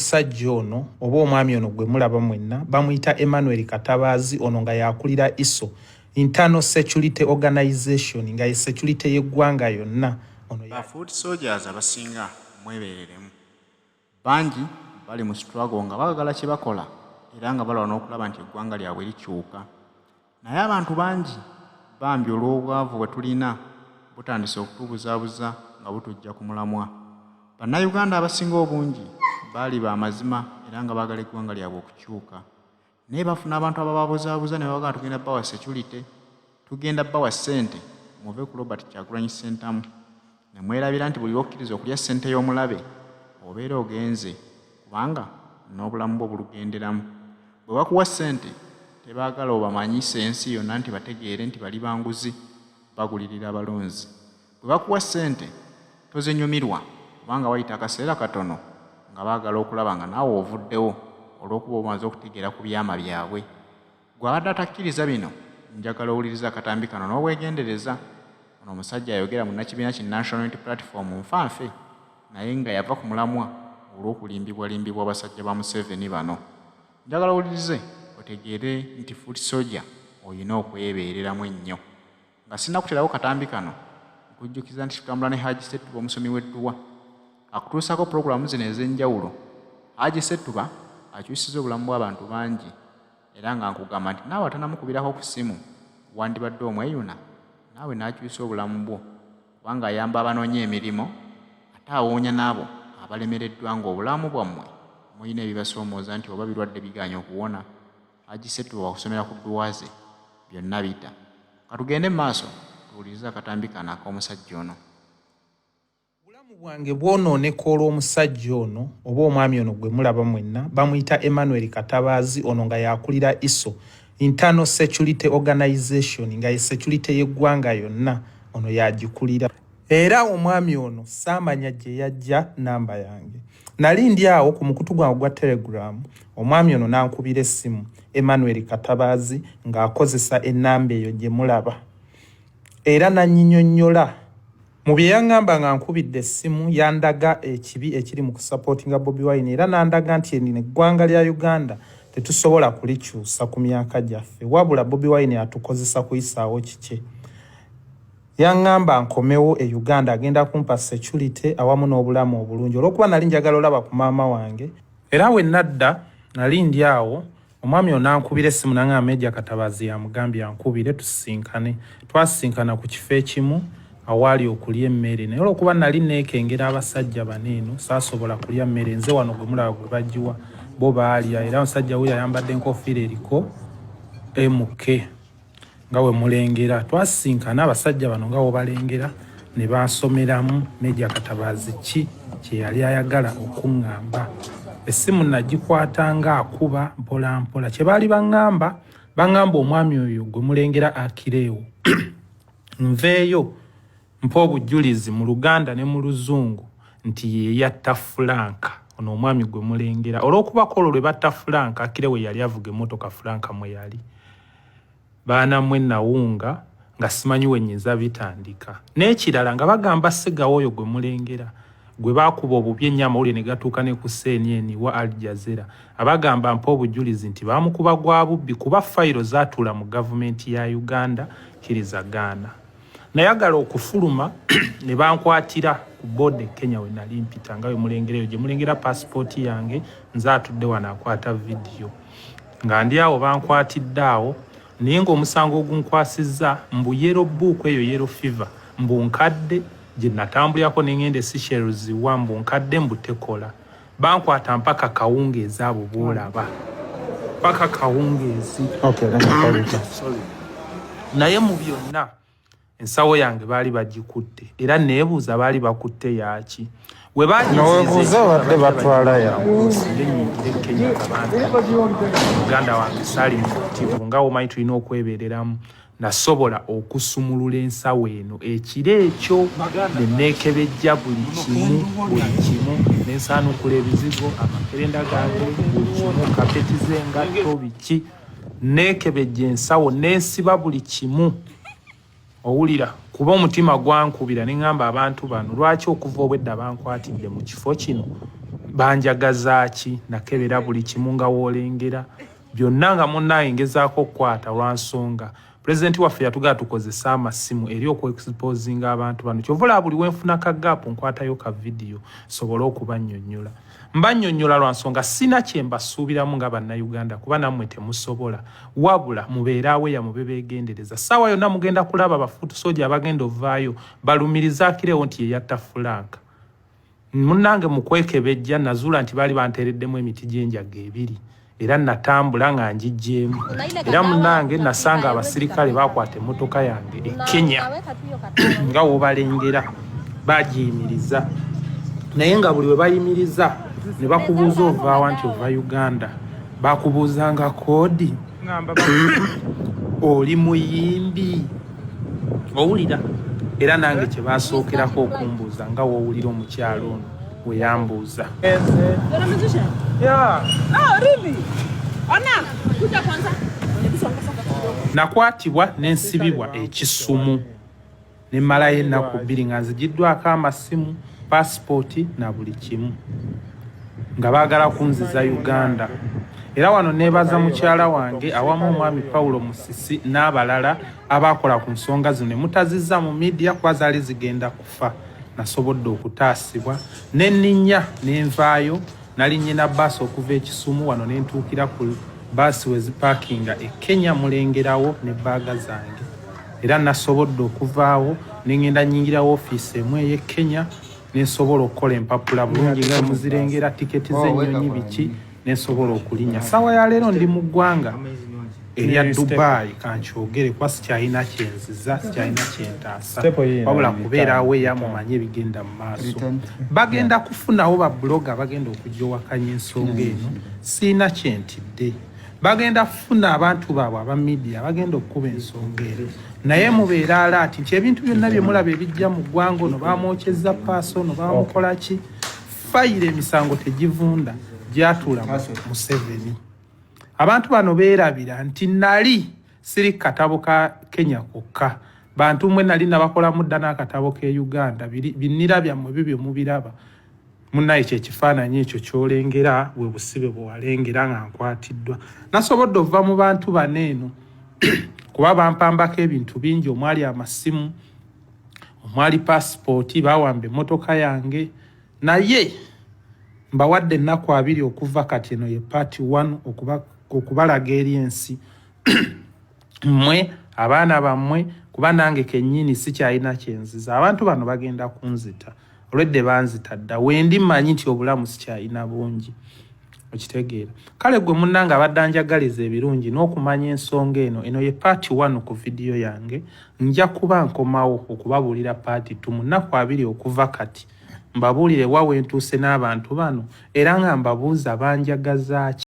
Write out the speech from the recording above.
Olw'omusajja ono oba omwami ono gwe mulaba mwenna, bamuyita Emmanuel Katabaazi. Ono nga yakulira ISO, Internal Security Organization, nga ye security y'eggwanga yonna. Ono Ba foot soldiers abasinga mwebereremu. Bangi bali mu struggle nga baagala kye bakola era nga balwana okulaba nti eggwanga lyabwe likyuka. Naye abantu bangi bambi olw'obwavu bwe tulina butandise okutubuzaabuza nga butuggya ku mulamwa. Bannayuganda abasinga obungi baali ba mazima era nga baagala eggwanga lyabwe okukyuka. Naye bafuna abantu abababuzaabuza ne babagamba tugenda bawa security, tugenda bawa ssente muve ku Robert Kyagulanyi Ssentamu. Ne mwerabira nti buli lw'okkiriza okulya ssente y'omulabe obeera ogenze kubanga n'obulamu bwo bulugenderamu. Bwe bakuwa ssente tebaagala obamanyise ensi yonna nti bategeere nti bali ba nguzi bagulirira abalonzi. Bwe bakuwa ssente tozinyumirwa kubanga wayita akaseera katono nga baagala okulaba nga naawe ovuddewo olw'okuba omaze okutegeera ku byama byabwe. Ggwe abadde atakkiriza bino njagala owulirize akatambi kano n'obwegendereza. Ono omusajja ayogera munnakibiina ki National Unity Platform nfa nfe naye nga yava ku mulamwa olw'okulimbibwalimbibwa abasajja ba Museveni bano. Njagala owulirize otegeere nti foot soldier olina okwebeereramu ennyo. Nga sinnakuterawo katambi kano, nkujjukiza nti tutambula ne Haji Ssettuba omusomi w'edduwa akutuusaako pulogulaamu zino ez'enjawulo. Haji Ssettuba akyusizza obulamu bw'abantu bangi era nga nkugamba nti naawe atanamukubirako ku ssimu wandibadde omweyuna naawe n'akyusa obulamu bwo kubanga ayamba abanoonya emirimu ate awoonya n'abo abalemereddwa ng'obulamu bwammwe mulina ebibasoomooza nti oba birwadde bigaanye okuwona. Haji Ssettuba wakusomera ku dduwa ze byonna bita. Katugende mu maaso tuwulirize akatambi kano ak'omusajja ono. Obulamu bwange bwonooneka olw'omusajja ono oba omwami ono gwe mulaba mwenna, bamuyita Emmanuel Katabaazi. Ono nga yakulira ISO, Internal Security Organization, nga ye security y'eggwanga yonna. Ono yagikulira. Era omwami ono saamanya gye yajja namba yange. Nali ndi awo ku mukutu gwange ogwa Telegram, omwami ono n'ankubira essimu, Emmanuel Katabaazi, ng'akozesa ennamba eyo gye mulaba, era n'annyinyonnyola. Mu bye yaŋŋamba nga nkubidde essimu, yandaga ekibi ekiri mu kusapootinga Bobi Wine era n'andaga nti eno eggwanga lya Uganda tetusobola kulikyusa ku myaka gyaffe, wabula Bobi Wine atukozesa kuyisaawo kikye. Yaŋŋamba nkomewo e Uganda agenda kumpa security awamu n'obulamu obulungi olw'okuba nali njagala olaba ku maama wange. Era we nadda nali ndi awo omwami ono n'ankubira essimu n'angamba Meeja Katabaazi y'amugambye ankubire tusisinkane. Twasisinkana ku kifo ekimu awaali okulya emmere naye olw'okuba nali neekengera abasajja bano eno saasobola kulya mmere, nze wano gwe mulaba gwe bagiwa bo baalya era omusajja wuuyo ayambadde enkofiira eriko MK. Nga bwe mulengera, twasisinkana abasajja bano nga bw'obalengera ne bansomeramu Meeja Katabaazi ki kye yali ayagala okuŋŋamba. Essimu nagikwata ng'akuba mpolampola. Kye baali baŋŋamba, baŋŋamba omwami oyo gwe mulengera Akireewo nveeyo mpe obujulizi mu Luganda ne mu Luzungu nti ye yatta Frank, ono omwami gwe mulengera. Olw'okuba kw'olwo lwe batta Frank, Akireewo yali avuga emmotoka Frank mwe yali. Baana mwe nawunga nga simanyi we nnyinza bitandika. N'ekirala nga bagamba Ssegawa oyo gwe mulengera gwe baakuba obubi ennyo amawulire ne gatuuka ne ku CNN wa Al Jazeera abagamba mpe obujulizi nti baamukuba gwa bubbi kuba fayiro zaatuula mu gavumenti ya Uganda kkiriza gaana. Nayagala okufuluma ne bankwatira ku boda e Kenya we nali mpita nga we mulengera eyo gye mulengera paasipooti yange, nze atudde wano akwata vidiyo. Nga ndi awo bankwatidde awo naye ng'omusango ogunkwasizza mbu yellow book eyo yellow fever mbu nkadde gye natambulirako ne ngenda e Seychelles wa mbu nkadde mbu tekola. Bankwata mpaka kawungeezi abo b'olaba mpaka kawungeezi. Okay, let me call you. Sorry. Naye mu byonna ensawo yange baali bagikutte era neebuuza baali bakutte yaaki. We Nowebuuza badde batwala ya. Nyingire Kenya nga muganda wange saali mukutivu nga womanyi tulina okwebeereramu. Nasobola okusumulula ensawo eno ekiro ekyo ne neekebejja buli kimu buli kimu ne nsaanukula ebizigo, amakerenda gange, buli kimu, kapeti z'engatto, biki, neekebejja ensawo ne nsiba buli kimu. Owulira kuba omutima gwankubira ne ŋŋamba abantu bano lwaki okuva obwedda bankwatidde mu kifo kino. Banjagaza ki? Nakebera buli kimu nga woolengera byonna nga munnange ngezaako okukwata lwa nsonga pulezidenti waffe yatugala tukozese amasimu eri okuexposinga abantu bano. Kyova olaba buli wenfuna ka gaapu nkwatayo ka vidiyo sobole okubannyonnyola. Mbannyonnyola lwa nsonga sina kye mbasuubiramu nga Bannayuganda kuba nammwe temusobola, wabula mubeere aweya mube beegendereza. Ssaawa yonna mugenda kulaba bafuutusooja abagenda ovaayo balumirize Akirewo nti ye yatta Frank. Munnange mu kwekebejja nazuula nti baali banteereddemu emiti gy'enjaga ebiri era natambula nga ngiggyeemu era munnange nasanga abasirikale bakwata emmotoka yange e Kenya nga wobalengera bagiyimiriza naye nga buli we bayimiriza ne bakubuuza ovaawa nti ova Uganda bakubuuzanga koodi oli muyimbi owulira era nange kye baasookerako okumbuuza nga w'owulira omukyalo ono we yambuuza. Nakwatibwa ne nsibibwa e Kisumu ne mmalayo ennaku bbiri nga nzigiddwako amasimu, paasipooti na buli kimu nga baagala kunziza Uganda. Era wano neebaza mukyala wange awamu omwami Paulo Musisi n'abalala abaakola ku nsonga zino ne mutazizza mu midiya kuba zaali zigenda kufa. Nasobodde okutaasibwa ne nninnya ne nvaayo. Nalinnye na bbaasi okuva e Kisumu wano ne ntuukira ku bbaasi we zipaakinga e Kenya mulengerawo ne bbaaga zange. Era nasobodde okuvaawo ne ngenda nnyingira woofiisi emu ey'e Kenya ne nsobola okukola empapula bulungi nga muzirengera, tiketi z'ennyonyi biki ne nsobola okulinnya. Ssaawa ya leero ndi mu ggwanga erya Dubai kankyogere kuba sikyalina kyenziza sikyalina kyentaasa wabula kubeera aweya mumanye ebigenda mu maaso. Bagenda kufunawo ba blogger bagenda okujja owakanya ensonga eno sirina kyentidde. Bagenda kufuna abantu baabwe aba media bagenda okukuba ensonga eno naye mubeere alaati nti ebintu byonna bye mulaba ebijja mu ggwanga ono bamwokyezza paasi ono bamukola ki fayiro emisango tegivunda gyatuula Museveni. Abantu bano beerabira nti nali siri katabo ka Kenya kokka bantu mwe nali nabakolamu dda n'akatabo k'e Uganda binnira byammwe bibyo mubiraba munnaye kyekifaananyi ekyo kyolengera bwe busibe bwe walengera nga nkwatiddwa nasobodde okuva mu bantu bano eno kuba bampambako ebintu bingi omwali amasimu omwali paasipooti bawamba emmotoka yange naye mbawadde ennaku abiri okuva kati eno ye paati 1 okubalaga eri ensi mmwe abaana bammwe kuba nange kennyini sikyalina kyenziza abantu bano bagenda kunzita olwedde banzita dda wendi mmanyi nti obulamu sikyalina bungi okitegeera kale gwe munnange abadde anjagaliza ebirungi n'okumanya ensonga eno eno ye paati 1 ku vidiyo yange nja kuba nkomawo okubabuulira paati 2 mu nnaku abiri okuva kati mbabuulire wa wentuuse n'abantu bano era nga mbabuuza banjagaza ki.